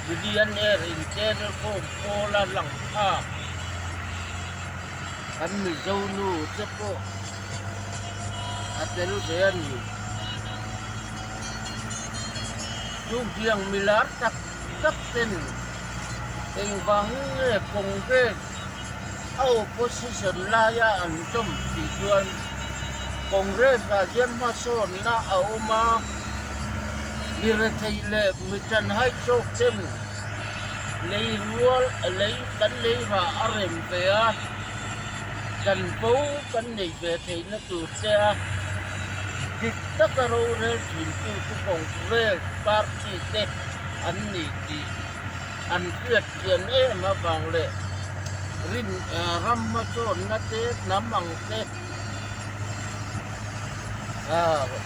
Millionaire inchannel khawm pawla lang phak kan Mizo nu te pawh a tel ve a ni. Chutiang milar tak tak ten engvang nge Congress a opposition laia an tawm tih chuan Congress ah hian hmasawnna a awm a, mi rethei leh mi chanhai chawk ten lei rual lei kan lei rah a rem ve a, chanvo kan nei ve theihna tur che a, dik taka rorel thintu chu Congress party te an ni tih an hriat chian em avang leh rin ram hmasawnna te hnam ang te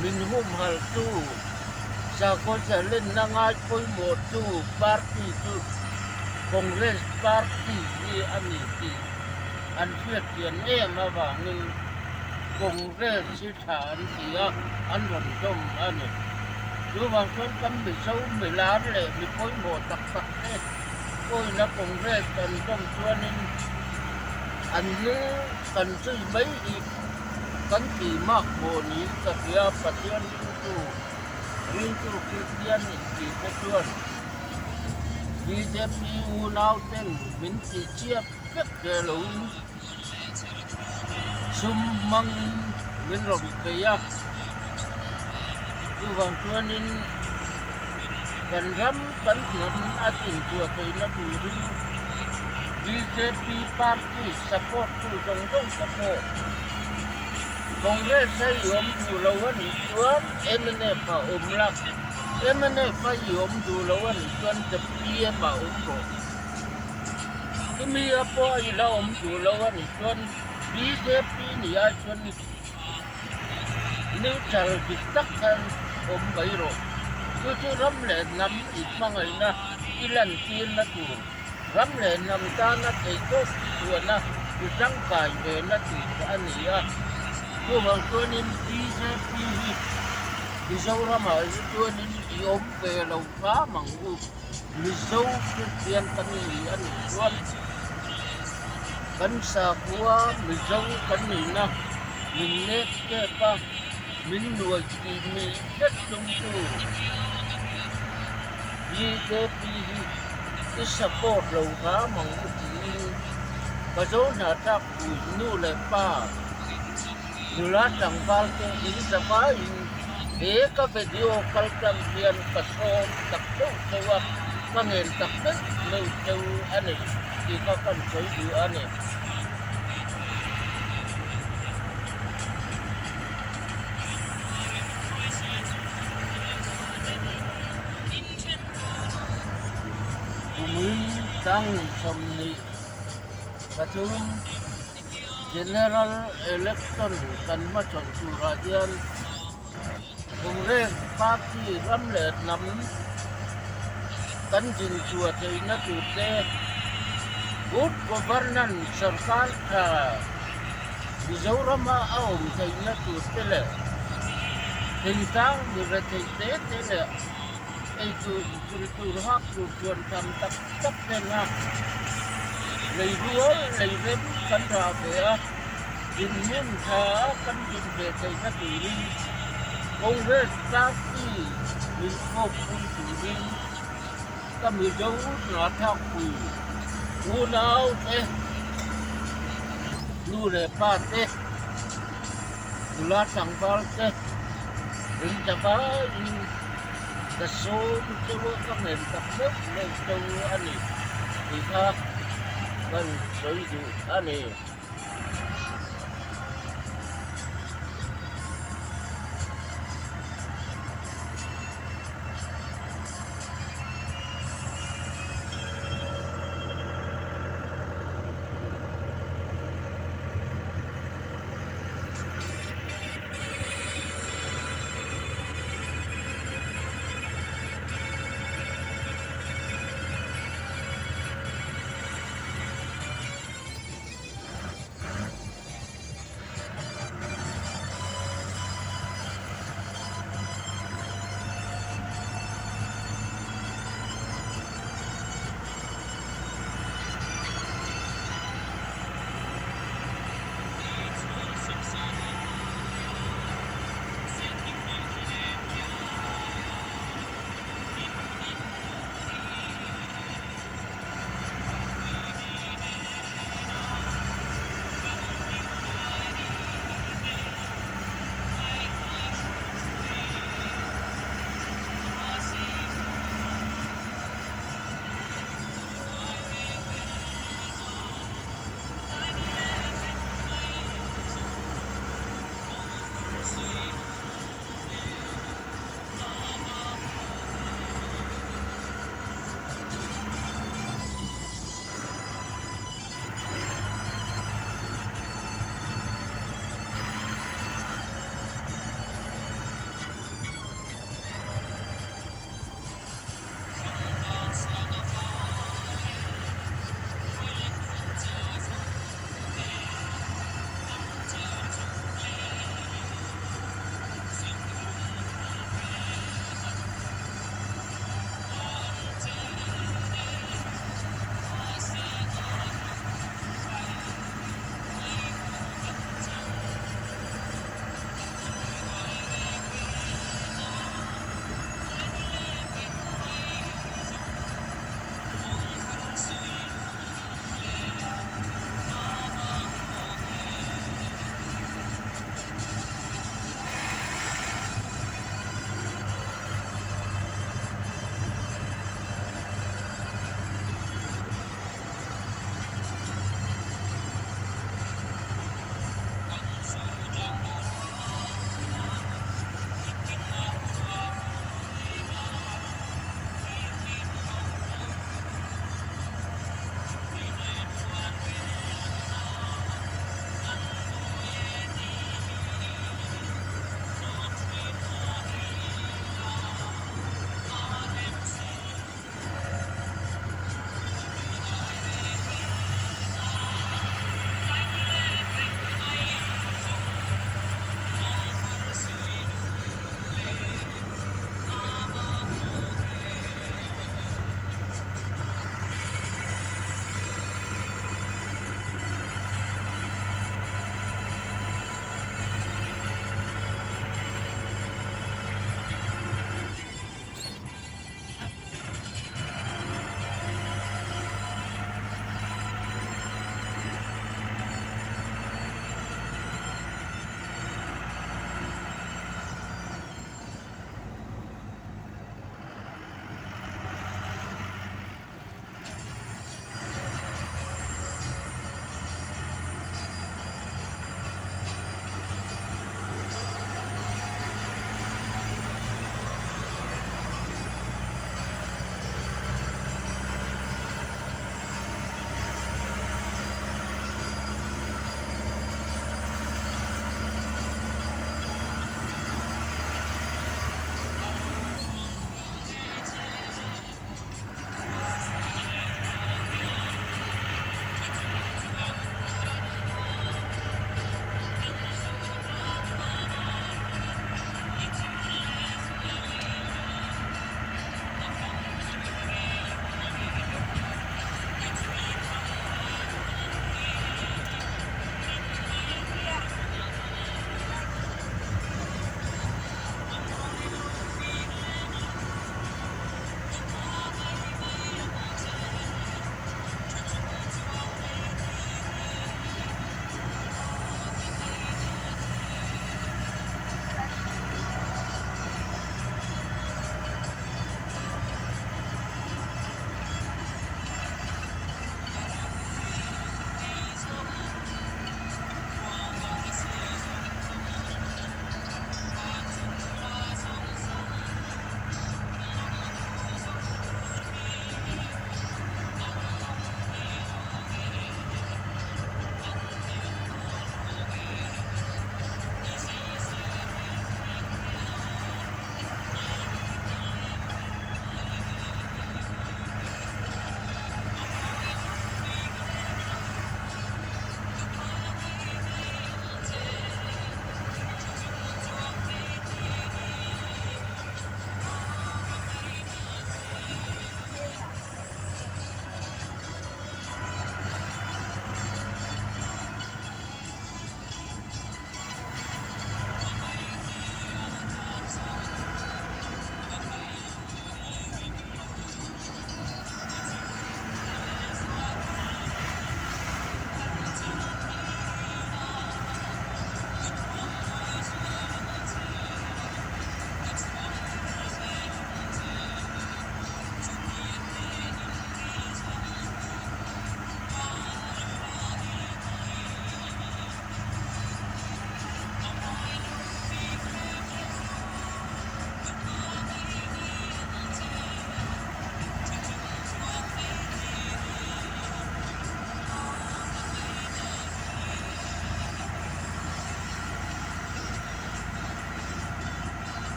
min humhaltu sakhaw zalenna ngai pawimawhtu party chu Congress party hi a ni tih an hriat chian em avangin Congress hi tha an ti a, an rawn dawm a ni. Chuvang chuan kan Mizo milar leh mi pawimawh tak tak te pawina Congress an dawm chuanin an hnung kan zui mai hi kan tih mak pawh niin ka hria, Pathian ringtu, ringtu Kristian intih te chuan bjp unau ten min tih chiap vek ve loin sum hmangin min rawn bei a, chuvang chuanin kan ram kan hnam a tinchhuah theihna turin bjp party support tu zawng zawng te pawh Congress a i awm duh lo a nih chuan mnf a awm la, mnf a i awm duh lo a nih chuan zpm a awm rawh. Chumi a pawh i la awm duh lo a nih chuan bjp ni ai chuan neutral dik tak khan awm mai rawh. Chu chu ram leh hnam i hmangaihna i lantirna tur, ram leh hnam tana theihtawp chhuahna i tangkai vena tur a ni a. Chuvang chuanin bjp hi Mizoramah hi chuanin i awm ve lo hram ang u. Mizo Kristian kan ni a nih chuan kan sakhua Mizo kan nihna min nek tep a, min nuai tih mi vek tumtu bjp hi i support lo hram ang u tiin ka zo hnahthlak pui nu leh pa nula tlangval te in zavaiin He ka video kal tlang hian ka sawm tak deuh deuh a, ka ngen tak deuh deuh deuh a ni tih kha kan sawi duh a ni. Kumin tang 23 General Election kan hmachhawn turah hian Congress Party ram leh hnam kan dinchhuah theihna turte Good Governance sarkar tha Mizorama a awm theihna turte leh thingtlang mi rethei te te leh eitur tur hak tur chuan tham tak tak hnena lei rual lei rem kan rah ve a, dinhmun tha kan din ve theihna turin Congress party min khawpui turin ka Mizo hnathakpui unau te, nu leh pa te, nula tlangval te, ringtavaiin Ka sawm cheu a, ka ngen tak meuh meuh cheu a ni tih kha kan sawi duh a ni.